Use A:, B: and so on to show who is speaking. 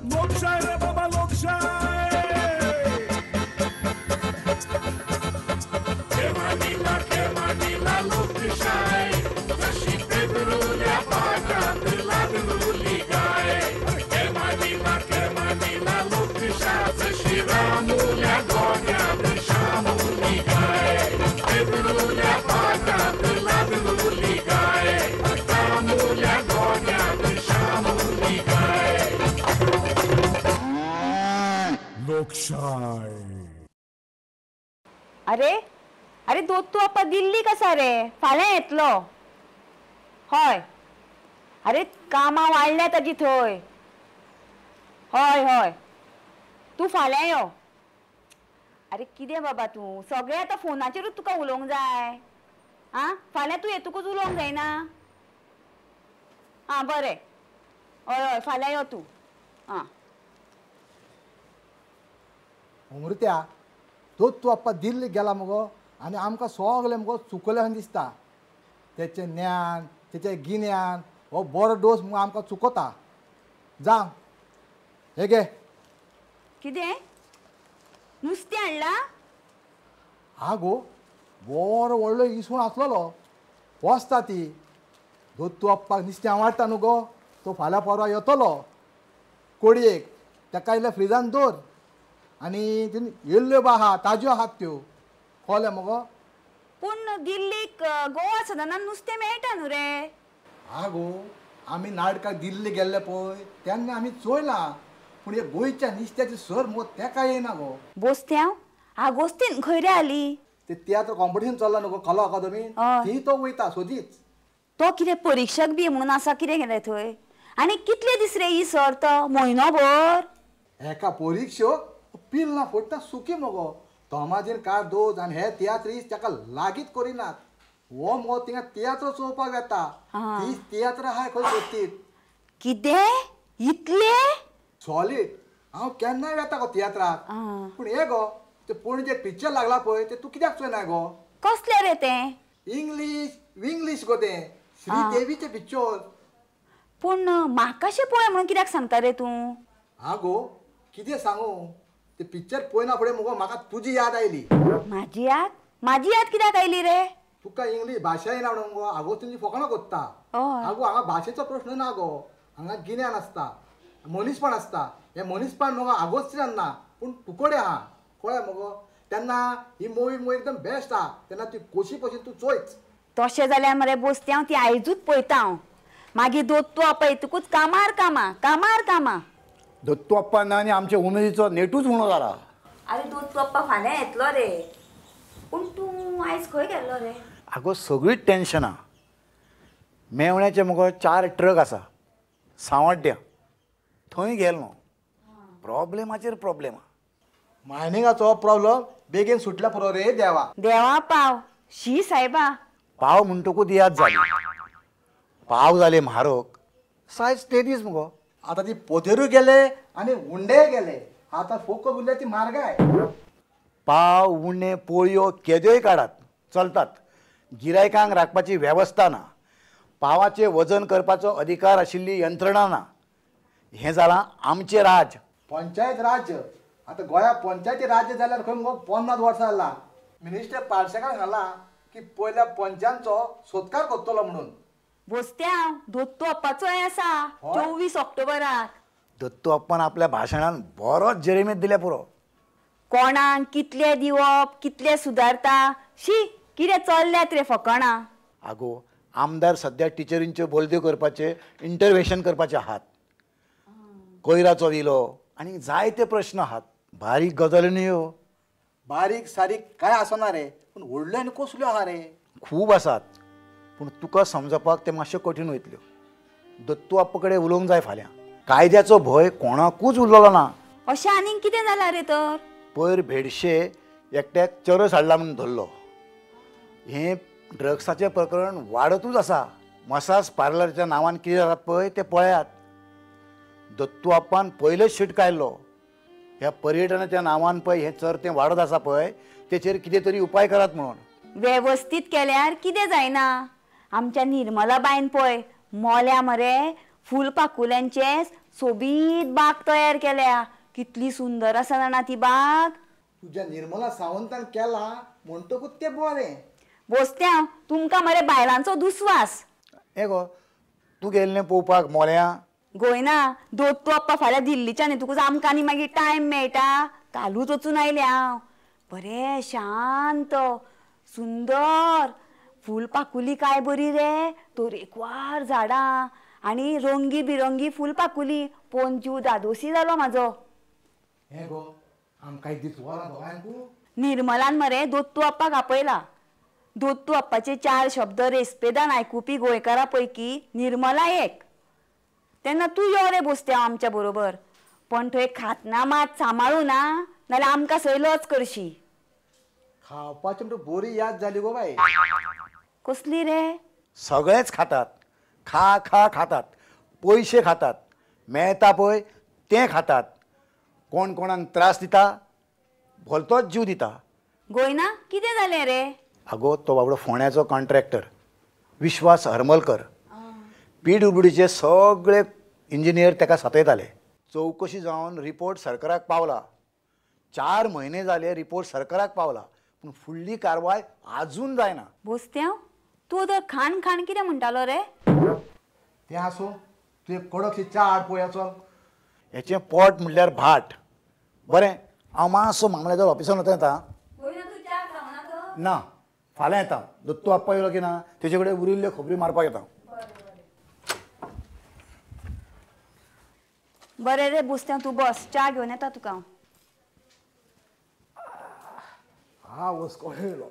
A: लोकशाय रे बाबा लोकशाय.
B: केमानीला केमानीला लोकशाय, जशी पेदरुल्या पाटात लादरुली गाय. केमानीला केमानीला लोकशाय, जशी रामुल्या गोट्यात शामुली गाय. पेदरुल्या पाटात लादरुली गाय, रामुल्या गोट्यात शामुली गाय.
A: लोकशाय.
C: अरे अरे दोत्तू आप्पा दिल्ली कसा रे, फाल्यां येतलो. हय अरे कामां वाडल्या ताजी थंय. हय हय तूं फाल्यां यो. अरे कितें बाबा तूं सगळें आतां फोनाचेरूच तुका उलोवंक जाय. आं फाल्यां तूं येतकूच उलोवंक जायना. आं बरें, हय हय फाल्यां यो तूं. आं
D: अमृत्या, दोत्तू आप्पा दिल्ली गेला मगो आनी आमकां सगळें मुगो चुकलें अशें दिसता. तेचें ज्ञान तेचें गिन्यान हो बरो डोस मुगो आमकां चुकता. जावं हे घे.
C: कितें नुस्तें हाडलां?
D: आगो बरो व्हडलो इसवण आसलेलो, पोसता ती. दोत्तू आप्पाक नुस्तें आवडटा न्हू गो, तो फाल्यां परवां येतलो कोडयेक. ताका इल्लें फ्रिजान दवर. आनी येल्ल्यो बा आहा, ताज्यो आहात त्यो, कळ्ळें मगो?
C: पूण दिल्लीक गोवा सदनान नुस्तें मेळटा न्हू रे.
D: आगो आमी नाटकाक दिल्ली गेल्ले पळय तेन्ना आमी चोयलां, पूण हे गोंयच्या नुस्त्याची सर मुगो तेका येना गो.
C: बोस्त्यांव आगोस्तीन खंय रे आली?
D: ते तियात्र कॉम्पिटिशन चल्लां न्हू गो कला अकादमीन, थंय तो वयता सोदीच.
C: तो कितें परिक्षक बी म्हणून आसा कितें गेले थंय? आनी कितले दीस रे ही सर्त, म्हयनो भर?
D: एका परिक्षक पील ना फोडटा सुकी मगो. तोमाजीन कार्दोज आनी हे तियात्रीस ताका लागींच करिनात. हो मगो थिंगा तियात्र चोवपाक येता, तीच तियात्र आहाय खंय सोदतीत.
C: कितें इतले
D: सॉलीड? हांव केन्नाय वेता गो तियात्राक. पूण हे गो ते पणजे पिक्चर लागला पळय ते तूं कित्याक चोयना गो?
C: कसलें रे तें?
D: इंग्लीश विंग्लीश गो तें, श्रीदेवीचें पिक्चर.
C: पूण म्हाकाशें पळय म्हणून कित्याक सांगता रे तूं?
D: आगो कितें सांगू, ते पिक्चर पळयना फुडें मुगो म्हाका तुजी याद आयली.
C: म्हाजी याद? म्हाजी याद कित्याक आयली रे?
D: तुका इंग्लीश भाशा येना म्हणून गो आगो तुजी फकाणां कोत्ता. आगो हांगा भाशेचो प्रश्न ना गो, हांगा गिन्यान आसता, मनीसपण आसता. हें मनीसपण मुगो आगोस्तीनान ना, पूण तुकडे आहा, कळ्ळें मुगो? तेन्ना ही मुवी मुगो एकदम बेस्ट आहा, तेन्ना ती कोशी पसून तूं चोयच.
C: तशें जाल्यार मरे बोस्त्यांव ती आयजूच पळयता हांव. मागीर दोत्तू आप्पा येतकूच कामार कामां, कामार कामां.
E: दत्तू आप्पा ना आनी आमचे उमेदीचो नेटूच उणो जाला.
C: अरे दोत्तू आप्पा फाल्यां येतलो रे, पूण तूं आयज खंय गेल्लो रे?
E: आगो सगळीच टेन्शनां. मेवण्याचे मुगो 4 ट्रक आसा सांवड्ड्या, थंय गेलो न्हू. प्रॉब्लेमाचेर प्रॉब्लेम.
D: मायनिंगाचो प्रॉब्लम बेगीन सुटल्या पुरो रे देवा.
C: देवा पाव शी सायबा.
E: पाव म्हणटकूच याद जाली, पाव जाले म्हारग, सायज ते दीस मुगो.
D: आतां ती पोतेरूय गेले आनी उंडेय गेले, आतां फोक उरल्या ती म्हारगाय.
E: पाव उंडे पोळयो केद्योय काडात चलतात, गिरायकांक राखपाची वेवस्था ना, पावाचें वजन करपाचो अधिकार आशिल्ली यंत्रणा ना. हें जालां आमचें राज्य,
D: पंचायत राज्य. आतां गोंया पंचायती राज्य जाल्यार खंय मुगो 50 वर्सां जाला. मिनिस्टर पार्सेकार सांगलां की पयल्या पंचांचो सत्कार करतलो म्हणून.
C: बोस्त्यांव दत्तू आप्पाचोय आसा 24 ऑक्टोबराक.
E: दत्तू आप्पान आपल्या भाशणान बरोच जेरेमेत दिल्या पुरो.
C: कोणाक कितले दिवप कितले सुदारता, शी कितें चल्ल्यात रे फकाणां.
E: आगो आमदार सद्या टिचरींच्यो बोलद्यो करपाचे इंटरवेशन करपाचे आहात, कोयराचो विलो आनी जायते प्रश्न आहात. बारीक गजाली न्ही ह्यो,
D: बारीक सारीक काय आसना रे, पूण व्हडल्यो आनी कसल्यो आहा रे?
E: खूब आसात, पूण तुका समजपाक ते मातशें कठीण वयतल्यो. दत्तू आप्पा कडेन उलोवंक जाय फाल्यां. कायद्याचो भंय कोणाकूच उरलेलो ना.
C: अशें आनीक कितें जालां रे तर?
E: पयर भेडशे एकट्याक चरस हाडला म्हणून धरलो. हें ड्रग्साचें प्रकरण वाडतूच आसा. मसाज पार्लरच्या नांवान कितें जाता पळय तें पळयात. दत्तू आप्पान पयलेच शिटकायल्लो, ह्या पर्यटनाच्या नांवान पळय हें चरतें वाडत आसा पळय, तेचेर कितें तरी उपाय करात म्हणून.
C: वेवस्थीत केल्यार कितें जायना. आमच्या निर्मला बायन पळय मोल्या मरे फुलपाकुल्यांचे सोबीत बाग तयार केल्या. कितली सुंदर आसा जाणा ती बाग.
D: तुज्या निर्मला सावंतान केला म्हणटकूच तें बरें.
C: बोस्त्यांव तुमकां मरे बायलांचो दुस्वास.
E: हे गो तूं गेल्लें पळोवपाक मोऱ्या?
C: गोयना दोत्तू आप्पा फाल्यां दिल्लीच्यान येतकूच आमकां न्ही मागीर टायम मेळटा. कालूच वचून आयलें हांव. बरें शांत सुंदर फुलपाकुली काय बरी रे, तरेकवार झाडां आनी रंगी बिरंगी फुलपाकुली पळोवन जीव दादोसी जालो म्हाजो.
D: हे गो आमकां एक दीस वरां दोगांयकू.
C: निर्मलान मरे दोत्तू आप्पाक आपयला. दोत्तू आप्पाचे 4 शब्द रेस्पेदान आयकुपी गोंयकारा पैकी निर्मला एक. तेन्ना तूं यो रे बोस्त्यांव आमच्या बरोबर. पण थंय खातना मात सांबाळू ना, नाल्यार आमकां सयलोच करशी.
D: खावपाची म्हणटा बरी याद जाली गो बाय.
C: कसली रे?
E: सगळेच खातात, खा खा खातात, पयशे खातात, मेळटा पळय तें खातात, कोण कोणाक त्रास दिता, भलतोच जीव दिता.
C: गोयना कितें जालें रे?
E: आगो तो बाबडो फोंड्याचो कॉन्ट्रॅक्टर विश्वास हरमलकर, पीडब्ल्यूडीचे सगळे इंजिनियर ताका सतयताले. चवकशी जावन रिपोर्ट सरकाराक पावला. 4 म्हयने जाले रिपोर्ट सरकाराक पावला, पूण फुडली कारवाय आजून जायना.
C: बोस्त्यांव तूं तर खाण खाण कितें म्हणटालो रे?
D: तें आसूं, तूं एक कडकशी च्या हाड पळोवया चल.
E: हेचें पोट म्हणल्यार भाट. बरें हांव मातसो मामलेदार ऑफिसान वता येता. ना फाल्यां येता. दत्तू आप्पा येयलो की ना तेजे कडेन उरिल्ल्यो खबरी मारपाक येता.
C: बरें रे बोस्त्यांव तूं बस, च्या घेवन येता तुका हांव.
D: हा वस्को येयलो.